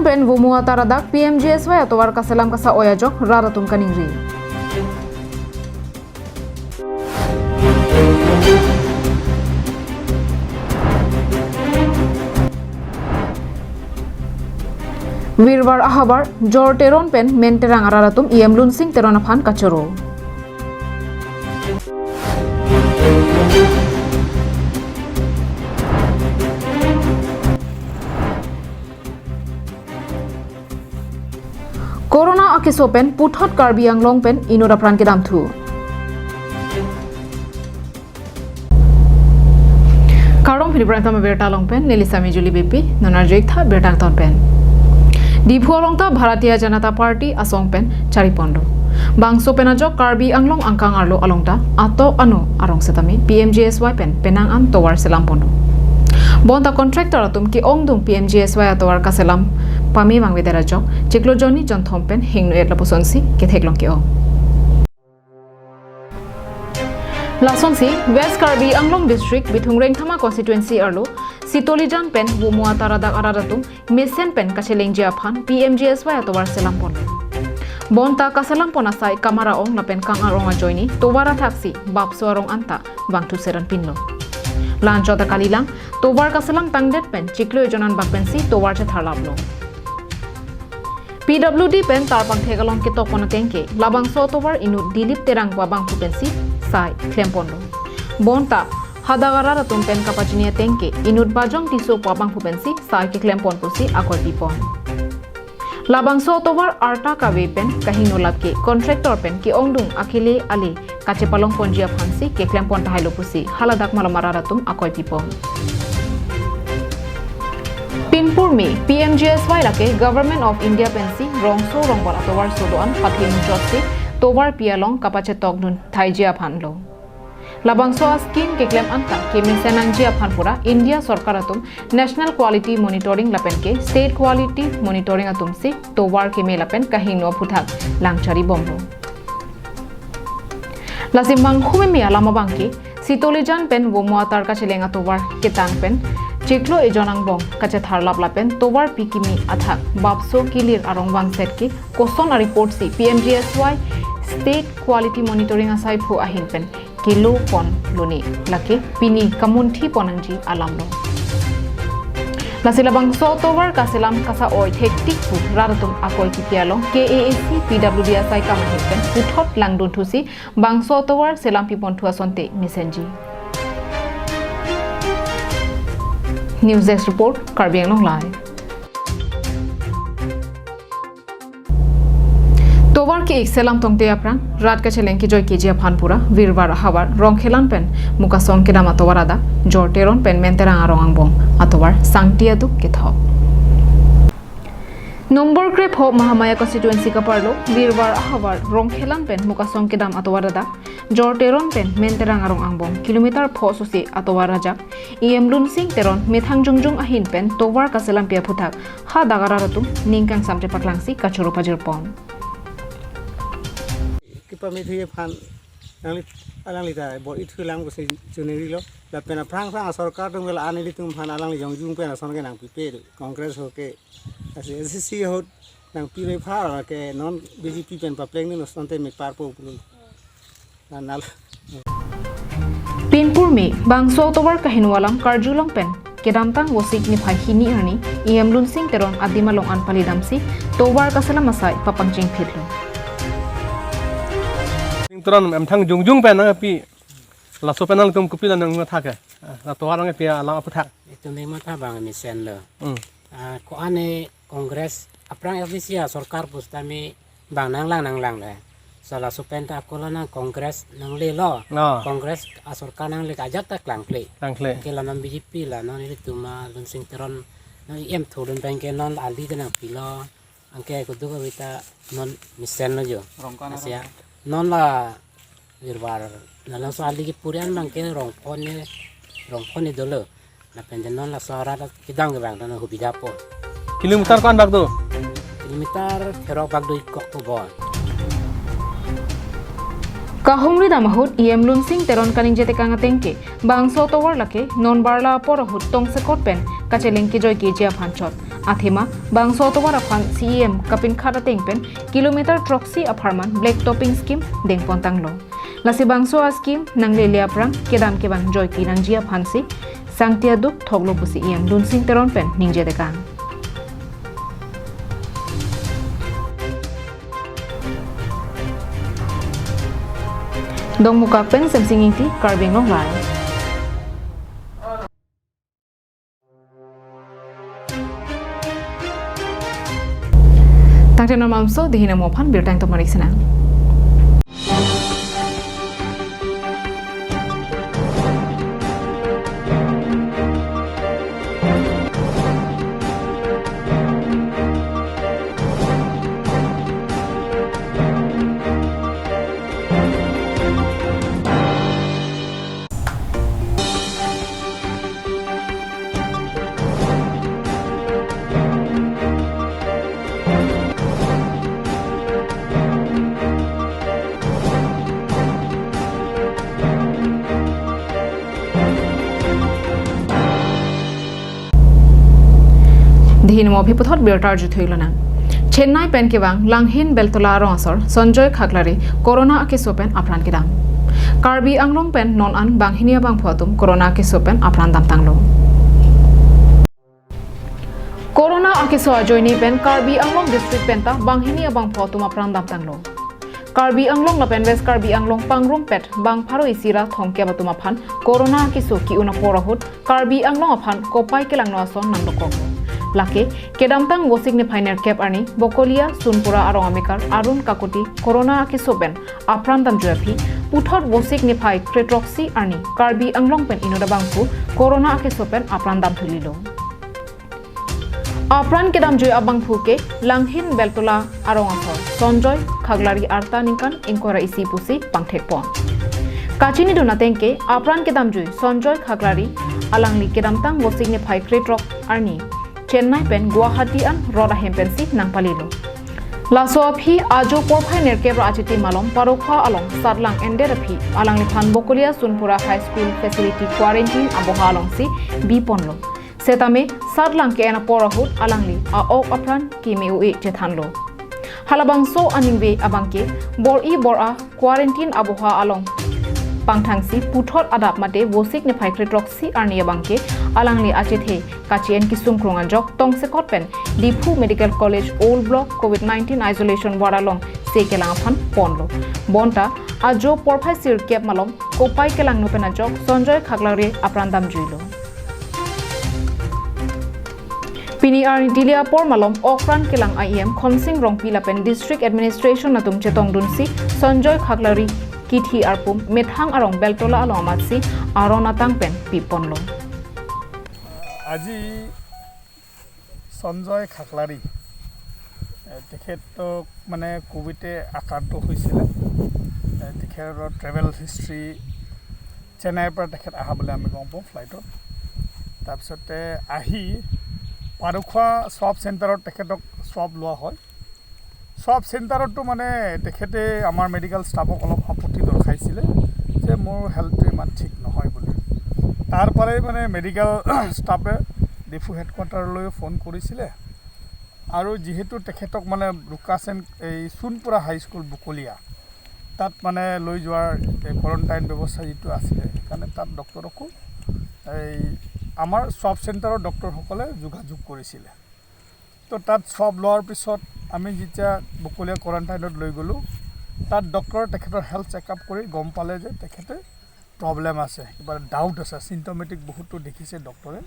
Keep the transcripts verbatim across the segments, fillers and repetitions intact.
Pen Vomo Atar adak P M G S Y atovar kaselam kasa-oi ajok rat atum kaningri. Virvar ahavar Jor Teron pen Men Terang arat atum E M Lunsing Teron aphan kachoro. Corona akeso pen puthot Karbi Anglong pen inut apran kedamthu. Kardom, pini Prime Time abirta along pen neli Sami Juli Beypi, non arju-ik tha birta kangton pen. Diphu along ta Bharatiya Janata Party asong pen chariponlo. Bangso pen ajok Karbi Anglong angkang arlo along ta atok ano arong setame P M G S Y pen penang an tovar selamponlo. Bonta contractor atum ke-ongdung P M G S Y atovar kaselam pame vangvedet ajok chiklo jonni jonthom pen hingno-et lapusonsi ketheklong ke-ong. Lasonsi West Karbi Anglong District Bithung Rengthama Constituency arlo Sitolijan pen Vomo Atar adak arat atum mesen pen kachelengji aphan P M G S Y atovar selamponlo. Bonta kaselampon asai Kamara Ong lapen Kangar Ong ajoine tovar athaksi bapso arong anta vangthu seran pinlo. La-anchot ta kalilang tovar kaselam tangdet pen chiklo ejon anbak pensi tovar chetharlaplo. P W D pen tarpangthek along ketokpon ateng ke labangso atovar inut Dilip Terang pu abangphu pensi sai klemponlo. Bonta hadak arat atum pen kapachini ateng ke inut Bajong Tisso pu abangphu pensi sai keklempon pusi akoi pipon. Labangso atovar arta kave pen kahingno lap ke contractor pen ke-ongdung akele ale kachepalongponji aphansi keklempon tahailo pusi haladak malom arat atum akoi pipon. Pinpurme P M G S Y lake Government of India pensi rongso rongbor atovar so do-an pathe muchotsi tovar pi along kapachetokdun thaiji aphanlo. Labangso a-scheme keklem anta kemesen nangji aphan pura India sorkar atum National Quality Monitoring lapen ke State Quality Monitoring atumsi tovar keme lapen kahingno aphuthak langchari bomlo. Lasi manghu meme alam abang ke Sitolijan pen Vomo Atar kacheleng atovar ketang pen chiklo ejon angbong kachetharlap lapen tovar pi kimi athak bapso kelir arong vangset ke koson a-report si P M G S Y State Quality Monitoring asaiphu ahin pen keloponlone, lake pini kamunthipon nangji alamlo. Lasi labangso tovar kaselam kasa-oi thektik pu rat atum akoi kipi along K A A C P W D asai kam ahin pen puthot langdunthusi bangso tovar selampiponthu asonte mesenji. News Desk Report, Karbi Anglong Live. Tovar ke-ik selam tongte aphrang rat kacheleng kejoi keji aphan pura Virvar ahavar Rongkhelan pen Mukasong kedam atovar adak Jor Teron pen Men Terang arong angbong atovar sangti aduk kethok. Nombor krepho Mahamaya constituency kaparlo Virvar ahavar Rongkhelan pen Mukasong kedam atovar adak Jor Teron pen Men Terang arong angbong kilometer pho sose atovar ajak E M Lunsing Teron methang jongjong ahin pen tovar kaselampi aphuthak hadak arat atum ning kangsam chepaklangsi kachoro pajirpon. Kipame thuji aphan nangli, alangli ta bor-i thulam kosi chunirilo. Lapen aphrang phrang asorkar atum ke la-an ilitum aphan alangli jongjong pen ason ke nangpipe do. Congress ho ke, asi A C C ahut nangpiloi phar ke non B J P pen paplengdun asonte mepar po pulo. Nanal. Pinpurme bangso atovar kahingno alam karjulong pen kedamtang Vosik niphai hini arni E M Lunsing Teron adim along an palidamsi tovar kaselam asai papangchengphitlo. Sing Teron methang jongjong pen nangpi, laso pen nangtum kopi la nangmathak ke? La tovar nangpi alam aphuthak. Itum nangmatha abang mesenlo. Hmm. Ah, ko-an ne Congress aphrang A C C asorkar pusitame bang nanglang nanglang le. Sala supen ta akola nang Congress nanglelo. Ah. Congress asorkar nangle ajat ta klangkle. Klangkle. Ke la non B J P la non ilitum a Lunsing Teron non E M thulun pen ke non ali ta nangpilo. Anke kuduk kave ta non mesenlo jo. Rongkan. Asia. Rongkan. Non la Virvar, nalangso ali kepuri an abang ke rong phone, rong phone dolo. Lapen non laso arat kedam ke abang non hubidha po. Kilometer ko-an bak do? Kilometer therok bak do-ik kok po bon. Kahumri dam ahut E M Lunsing Teron kaningje tekang ateng ke bangso tovar lake non barla apor ahut tongsekot pen kacheleng kejoi keji aphan chot. Athema bangso atovar aphan C E M kapinkhat ateng pen kilometer throksi apharman black topping scheme dengpon tanglo. Lasi bangso a-scheme nanglele aphrang kedam kevang joike nangji aphansi sangti aduk thoklo pusi E M Dunsing Teron pen ningje tekang. Dongmukak pen Semsing Ingti, Karbi Anglong Live. Tangte non mamso, dihin amo aphan birta ingtomarik sinang. Dihin mo aphi puthot birta arju thuilonang. Chennai pen kevang Langhin Beltola arong asor Sanjoy Khaklari corona akeso pen apran kedam. Karbi Anglong pen non an banghini abangphu atum corona akeso pen apran damtanglo. Corona akeso ajoine pen Karbi Anglong district penta banghini abangphu atum apran damtanglo. Karbi Anglong lapen West Karbi Anglong pangrumpet bang pharo isi ra thomkep atum aphan corona akeso ki-un apor ahut Karbi Anglong aphan kopai kelangno ason nangdokoklo. Lake kedamtang Vosik niphai nerkep arni Bokolia Sunpura arong amekar Arun Kakuti corona akeso pen apran damjui aphi, puthot Vosik niphai kre throksi arni Karbi Anglong pen inut abangphu corona akeso pen apran damthulilo. Apran kedamjui abangphu ke Langhin Beltola arong asor Sanjoy Khaklari arta ningkan ingkoi ra isi pusi pangthekpon. Kachinidun ateng ke apran kedamjui Sanjoy Khaklari alangli kedamtang Vosik niphai kre throk arni Chennai pen Guwahati an rot ahem pensi nangpalilo. Laso aphi ajo porphai nerkep ra achiti malom Parokha along satlang endet aphi alangliphan Bokolia Sunpura High School facility quarantine aboha alongsi biponlo. Setame satlang ke-en apor ahut alangli a-ok apran keme-o-e chethanlo. Halabangso aningve abangke bor-i bor-a quarantine aboha along pangthangsi puthot adap mate Vosik niphai kre throksi arni abangke alangli achethe kachi-en kesung krung ajok tongsekot pen Diphu Medical College Old Block covid nineteen isolation ward alongsi kelang aphan ponlo. Bonta ajo porphai sirkep malom kopai kelangno pen ajok Sanjoy Khaklari apran damjuilo. Pini arni dili apor malom okpran kelang a-E M Khonsing Rongpi lapen District Administration atum chetongdunsi Sanjoy Khaklari kithi arpum methang arong Beltola along amatsi aron atang pen piponlo. আজি সঞ্জয় খাকলাৰী, এ, তেখেতক মানে কোভিডে আক্ৰান্ত হৈছিলে। এ, তেখেতৰ travel history চেন্নাইৰ পৰা তেখেত অহা বুলি আমি গম পাওঁ ফ্লাইটত। তাৰপিছতে আহি পাৰুখোৱা স্বাব চেণ্টাৰত তেখেতক স্বাব লোৱা হয়। স্বাব চেণ্টাৰতো মানে তেখেতে আমাৰ মেডিকেল ষ্টাফক অলপ আপত্তি দৰ্শাইছিলে যে মোৰ হেল্থটো ইমান ঠিক নহয় বুলি। তাৰ পৰাই মানে মেডিকেল ষ্টাফে ডিফু হেডকোৱাৰ্টাৰলৈ ফোন কৰিছিলে আৰু যিহেতু তেখেতক মানে বোকাচেন এই সোণপুৰা হাইস্কুল বকলীয়া তাত মানে লৈ যোৱাৰ এই কোৱাৰেণ্টাইন ব্যৱস্থা যিটো আছিলে, সেইকাৰণে তাত ডক্টৰকো এই আমাৰ স্বাব চেণ্টাৰৰ ডক্টৰসকলে যোগাযোগ কৰিছিলে। তো তাত স্বাব লোৱাৰ পিছত আমি যেতিয়া বকলীয়া কোৱাৰেণ্টাইনত লৈ গ'লোঁ, তাত ডক্টৰে তেখেতৰ হেল্থ চেকআপ কৰি গম পালে যে তেখেতে প্ৰব্লেম আছে, কিবা ডাউট আছে, চিম্পটমেটিক বহুতো দেখিছে ডক্টৰে।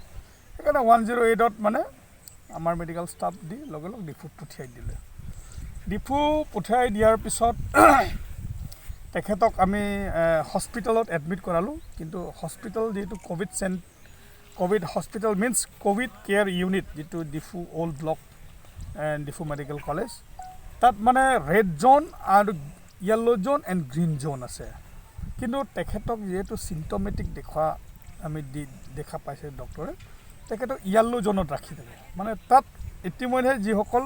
সেইকাৰণে ওৱান জিৰ' এইটত মানে আমাৰ মেডিকেল ষ্টাফ দি লগে লগ ডিফুত পঠিয়াই দিলে। ডিফু পঠিয়াই দিয়াৰ পিছত তেখেতক আমি, এ, হস্পিটেলত এডমিট কৰালোঁ, কিন্তু হস্পিটেল যিহেতু কোভিড চেন-, covid hospital means covid care unit, যিটো Diphu old block and Diphu medical college, তাত মানে ৰেড জ'ন আৰু yellow' zone and green zone আছে। কিন্তু তেখেতক যিহেতু চিম্পটমেটিক দেখুওৱা আমি দি, দেখা পাইছে ডক্টৰে, তেখেতক য়েল্ল' জ'নত ৰাখি থাকে। মানে তাত ইতিমধ্যে যিসকল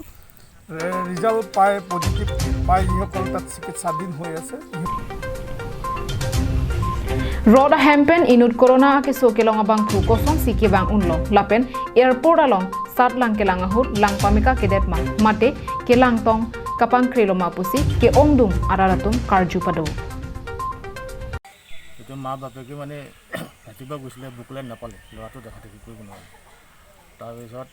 ৰে-, ৰিজাল্ট পাই, পজিটিভ পাই, যিসকল তাত চিকিৎসাধীন হৈ আছে, Rot ahem pen inut corona akeso kelong abangphu kosonsi kevang unlo lapen Airport along satlang kelang ahut lang pameka kedet ma mate kelang tong kapangkre lo ma pusi ke-ongdung arat atum karju pado. এইটো মা বাপেকে মানে ৰাতিপুৱা গৈছিলে, বুকুলে নাপালে, ল'ৰাটো দেখা দেখি কৰিব নোৱাৰে। তাৰপিছত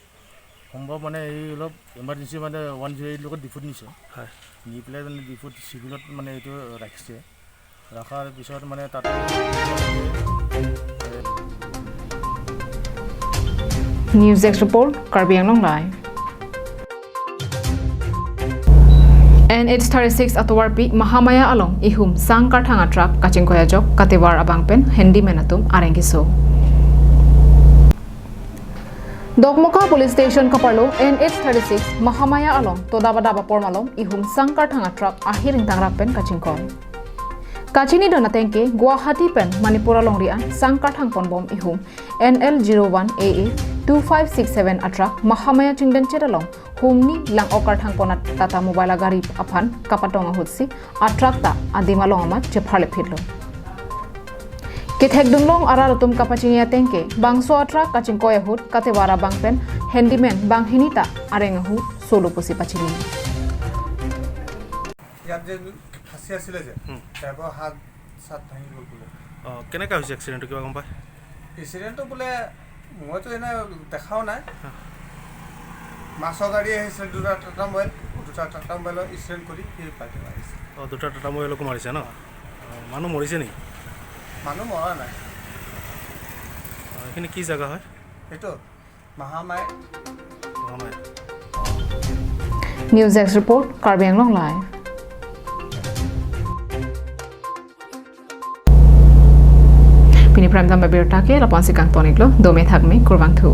সম্ভৱ মানে এই অলপ ইমাৰ্জেঞ্চি মানে ওৱান জিৰ' এইট লগত ডিফুত নিছে। হয়। নি পেলাই মানে ডিফুত চিভিলত মানে এইটো ৰাখিছে। ৰখাৰ পিছত মানে তাতে News Desk Report, Karbi Anglong Live. N H thirty-six atovarpi Mahamaya along ihum sang karthang atruck kachingkoi ajok katevar abang pen handyman atum areng keso. Dokmoka Police Station kaparlo N H thirty-six Mahamaya along todabadaba pormalom ihum sang karthang atruck ahir ingtangrak pen kachingkoi. Kachini don atengke Guwahati pen Manipur alongri an sang karthang ponbom ihum N L zero one A A two five six seven atruck Mahamaya chingden chet along humni lang-ok karthang pon at Tata Mobile agari aphan kapatong ahutsi atruck ta adim along amat chepharle phitlo. Kethekdunlong arat atum kapachini atengke bangso atruck kachingkoi ahut katevar abang pen handyman banghini ta areng ahu solo pusi pachini. ইয়াত যে ফাঁচি আছিলে যে, হুম। ড্ৰাইভাৰৰ হাত চাত ভাঙি গ'ল বোলে। অ, কেনেকা হৈছে এক্সিডেণ্টটো, কিবা গম পায়? এক্সিডেণ্টটো বোলে মইতো এনে দেখাও নাই। হা। মাছৰ গাড়ী আহিছিলে, দুটা টাটা মবাইল, দুটা টাটা মবাইলৰ এক্সিডেণ্ট কৰি সেই পাৰ্টি মাৰিছে। অ, দুটা টাটা মবাইলকো মাৰিছে ন? অ, মানুহ মৰিছে নেকি? মানুহ মৰা নাই। অ, এইখিনি কি জেগা হয়? এইটো মাহামাই। মাহামাই। News Desk Report, Karbi Anglong Live. Pini Prime Time abirta ke lapu-an si kangton-iklo, dome thakme, kurvangthu.